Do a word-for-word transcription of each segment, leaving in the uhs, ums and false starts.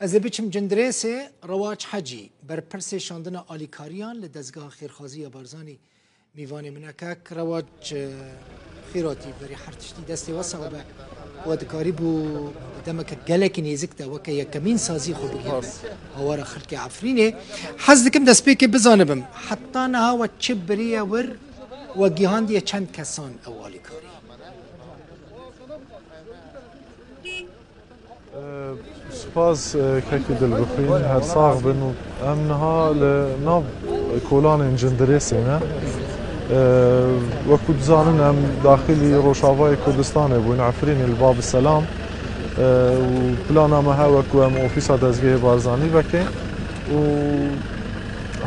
Ez ê biçim Cindirêsê. Rewaç Hecî, berpirsê şandina alîkariyan li dezgeha xêrxwazî ya Barzanî, mîvanê min e. Kak Rewaç, e, xêr hatî, berî her tiştî destê we sax be. We dikarîbû demeke gelekî nêzik de weke yekemîn sazî xwe bigihîne hawara xelkê Efrînê. Hez dikim destpêkê bizanibim, heta niha we çi biriye wir, we gihandiye çend kesan ew alîkarî? Spas, e, kekî Dilbixwîn, her sax bin û em niha li nav kolanên Cindirêsê ne. E, wekû dizanin em daxilî Rojavayê Kurdistanê bûn, Efrînê li Bab Selam. E, û plana me he wekû em ofîsa dezgehê Barzanî vekin û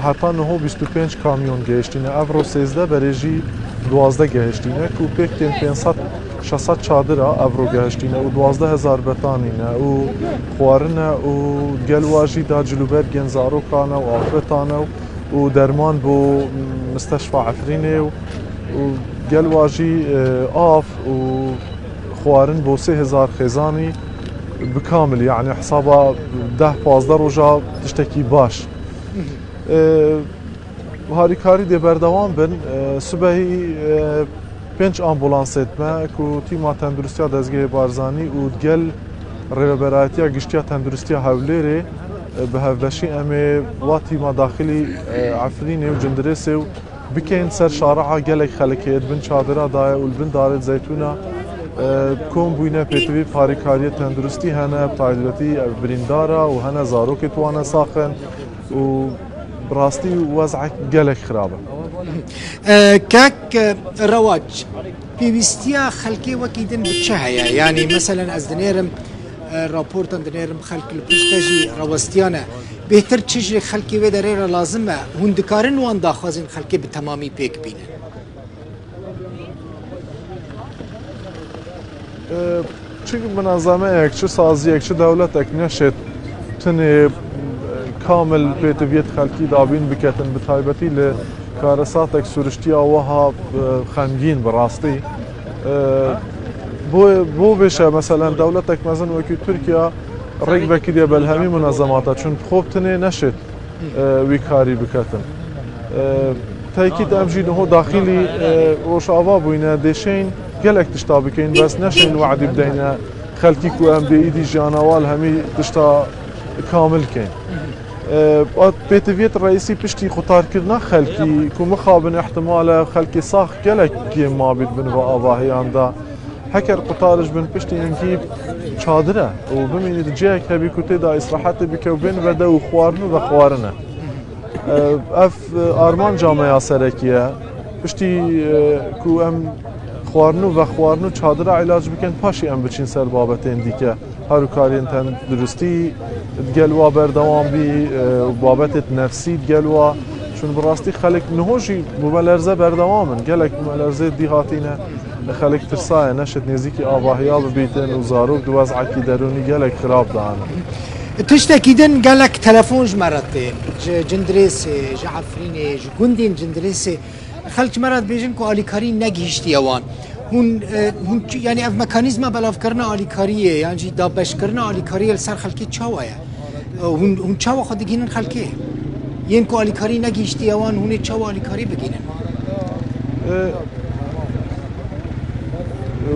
heta niho bîst û pênc kamyon gehiştîne. Evro sêzdeh, berê jî duwazdeh gehiştîne ku pêk tên pênc sed şeş sed çadira evro gehiştîne û duwazdeh hezar betanî ne û xwarin e û gel wa jî da cilûbergên zarokan e û afretan e û derman bo misteşfa Efrînê û, û gel wa jî, e, av û xwarin bo sê hezar xêzanî bi kamilî, yanî hesaba deh pazdeh roja tiştekî baş. E, harîkarî dê berdewam bin. E, sibehî, e, pênc ambulansê dime ku tîma tenduristiya dezgehê Barzanî û gel Rêveberayetiya Giştiya Tenduristiya Hewlêrê, e, bi hevbeşî em ê wa tîma daxilî, e, Efrînê û Cindirêsê û bikeyn ser şare'a gelek xelkê di bin çadira daye û li bin darê zeytûna, e, kom bûyne pêtivî harîkariyê tenduristî hene, bi taybetî ev birîndara û hene zarokê tu wane sax in. û bi rastî wez'ek gelek xirab e. E, kek, e, Rewaç, pêwîstiya xelkê wekî din bi çi heye? Yanî, meselen, ez dinêrim, e, raportan dinêrim, xelk li pişt te jî rawestiyane. Bêhtir çi ji xelkê wê derê re lazim e? Hûn dikarin wan daxwazên xelkê bi temamî pêk bînin? E, çi minezemeyek, çi saziyek, çi dewletek neşêt tinê, e, kamil pêtiviyêt xelkî dabîn biketin, bi taybetî li karesatek suriştiya wiha, e, xemgîn bi rastî. E, bo, bo vêşe, meselen, dewletek mezin wekî Tirkiye rêk vekî diye belhemî minezemata, çun xwe tinê neşêt e, wî karî biketin. E, tekît em jî niho daxilî, e, Rojava bûyne, dêşeyn gelek tişta bikeyn, bes neşeyn we'dî bideyne xelkî ku em dê îdî jiyana wan hemî tişta kamil keyn. E, pêtiviyet reîsî piştî qutarkirina xelkî ku mixabin ihtimal e xelkê sax gelek kêm mabît bin ve avahiyan da. Heker qutarij bin piştî hingî çadir e û bimînî di cihek hebî ku tê de îsrehetê bike û bên vede û xwarin û vexwarin e. Ev, e, armanca me ya serekî ye. Piştî, e, ku em xwarin û vexwarin û çadira îlac bikin, paşî em biçîn ser babetên dîke. Harûkariyên tenduristî digel wa berdewam bî, e, babetêt nefsî digel wa. Çun bi rastî xelk niho jî bûmelerze berdewam in. Gelek bûmelerzê dî hatîne. Xelk tirsaye, neşit nêzîkî avahiya bibîtin û zarok di wez'ekî derûnî gelek xirab de ne. Tiştekî din, gelek telefon ji me re tên. Ji Cindirêsê, ji Efrînê, ji gundên Cindirêsê. Xelk ji me re dibêjin ku alîkarî negihîştiye wan. Hûn, e, hûn çi, yanî ev mekanîzma belavkirina alîkariyê, yan jî dabeşkirina alîkariyê li ser xelkê çawa ye? E, hûn, hûn çawa xwe digihînin xelkê? Yên ku alîkarî negihîştiye wan, hûn ê çawa alîkarî bigihînin? E,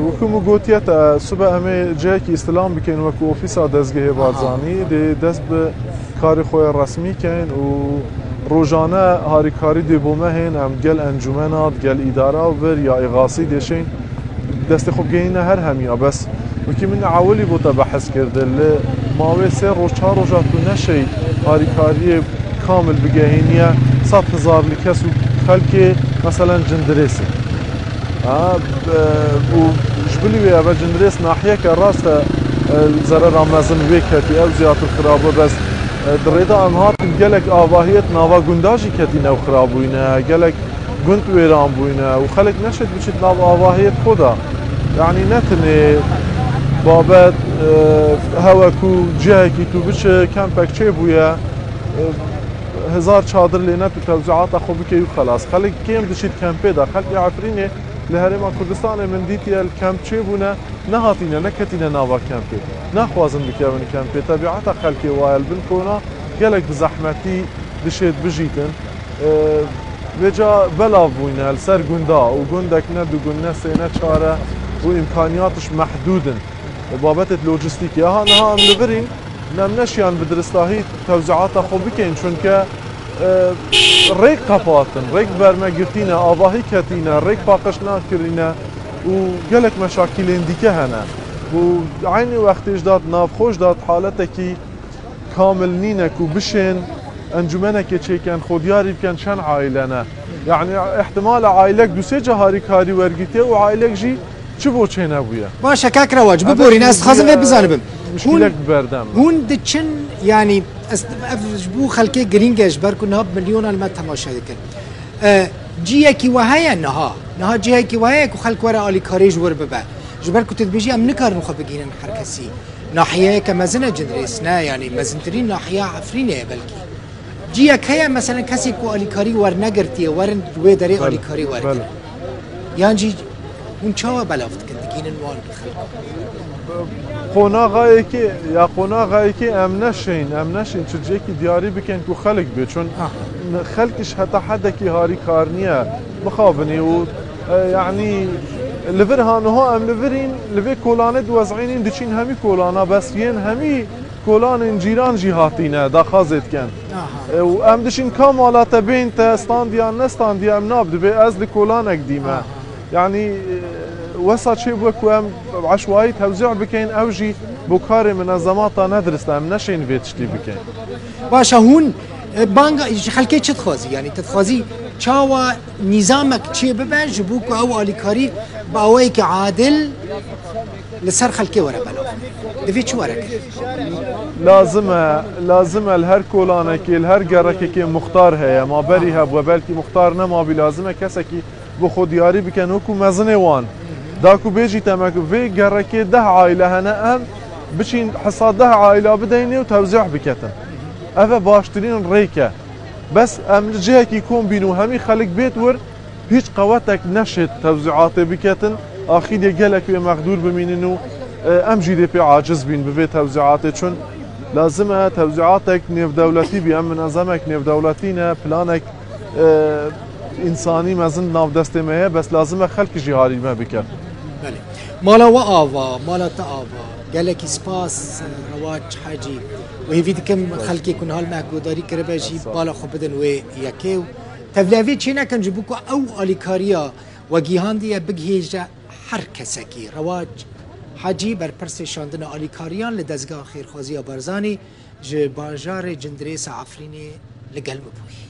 wekî min gotiye te, sibe em ê cihekî îstilam bikin wekî ofîsa dezgehê Barzanî, dê dest bi karê xwe yê resmî keyn û rojane harîkarî dê bo me hên, em gel encûmena, gel îdara vir ya îxasî dêşeyn destê xwe bigehîne her hemiya. Bes wekî min ewilî bo te behs kirdi, li mawê sê roj, çar roja tu neşey harîkariyê kamil bigehîniye sed hezar li kes û xelkê, meselen, Cindirêsê. Ha, e, û ji bilî wê eve Cindirês nahiyeke rast e, e, zerera mezin wê ketî, ew zêdetir xirab e, bes, e, di rêda em hatin gelek avahiyet nava gunda jî ketîne û xirab bûyne, gelek gund wêran bûyne û xelk neşêt biçît nav avahiyet xwe de. Yanî ne tinê babet, e, hewe ku cihekî tu biçe, kempek çêbûye, e, hezar çadir lê ne tu tewziata xwe bikey û xelas. Xelk kêm diçît kempê de. Xelkê Efrînê Li Herêma Kurdistanê min dîtiye li kemp çêbûne, nehatîne, neketîne nava kempê. Naxwazin bikevin kempê. Tebiata xelkê waye li bin kona gelek bi zehmetî dişêt bijîtin. Ee, vêca belav bûyne li ser gunda û gundek ne du gund, ne sê, ne çar e û îmkaniyatiş mehdûd in. Babetê lojîstîkî. Aha niha em li vir in, em neşiyan bi diristahî tewziata xwe bikeyn, çunke, e, rêk qepatin, rêk berme girtîne, avahî ketîne, rêk paqij nakirîne û gelek meşakîlên dîke hene. Û eynî wextê ji dat navxwe ji dat haletekî kamil nîne ku bişên encûmenekê çêken, xwe diyarî bikin çend aîle ne. Yanî ihtimal e aîlek du sê ca harîkarî wergîtiye û aîlek jî çi bo çênebûye. Baş e, kak Rewac, biborîne, ez dixwazim vê bizanibim. Muşkîlek bi berdem. Hûn diçin, yanî, ez, ev ji bo xelkê girîng e, ji ber ku niha bi milyonan me temaşe dikin. E, cihekî we heye niha? Niha cihekî we heye ku xelk were alîkarî ji wir bibe? Ji ber ku tu dibêjî em nikarin xwe bigihînin her kesî. Nahiyeyeke mezin e Cindirês, ne, yanî mezintirîn nahiya Efrînê ye belkî. Cihek heye, meselen, kesê ku alîkarî wernegirtiye, werin wê derê Belê, alîkarî wergirin. Belê. Yan jî hûn çawa belav dikin, digihînin wan xelkan? Qonaxayekê, ya qonaxayekê em neşeyn, em neşeyn çi cihekî diyarî bikin ku xelk bê. Çun Aha. xelk iş heta hedekî harîkar niye, mixabinî û, e, yanî li vir haniho em li virîn, li vê kolanê diwezînin, diçîn hemî kolana, bes yên hemî kolanên cîran jî hatîne, daxwazê dikin. Aha. E, û em diçin ka mala te bên te standiya nestandiya em nabdibê ez li kolanek dîme. Aha. Yanî, e, wesa çêbûye ku em eşwayî tewzî bikeyn, ew jî bo karê minezemata nedirist e, em neşên vê tiştî bikeyn. Baş e, hûn, e, banga ji xelkê çi dixwazî? Yanî, tu dixwazî çawa nîzamek çê bibe ji bo ku ew alîkarî bi awayekî adil li ser xelkê were belav? Divê çi were kirin? Lazim e, lazim e li her kolanekê, li her gerekekê muxtar heye. Ma berî hebûye, belkî muxtar nemabî, lazim e kesekî bo xwe diyarî bikin wekû mezinê wan. Da ku bêjî te me ku vê gerekê deh aîle hene, em biçîn hisa deh aîla bideynê û tewzîh biketin. Ev e baştirîn rêk e. Bes em li cihekî kom bîn û hemî xelk bêt wir, hîç qewetek neşêt tewzîatê biketin, axîrê gelek wê mexdûr bimînin û, e, em jî dê pê aciz bîn bi vê tewzîatê. Çun lazim e tewzîatek nêvdewletî bî, em minezemek nêvdewletî ne, planek, e, însanî mezin di nav destê me ye, bes lazim e xelk jî harî me bike. Belê. Mala we ava, mala te ava. Gelekî spas, Rewaç Hacî. Û hêvî dikim xelkê ku niha li me guhdarî kiribe jî bala xwe bidin wê yekê û tevlî evê çê nekin, ji bo ku ew alîkariya we gihandiye bigihêje her kesekî. Rewaç Hacî, berpirsê şandina alîkariyan li Dezgeha Xêrxwaziya Barzanî ji bajarê Cindirêsa Efrînê li gel min bûyî.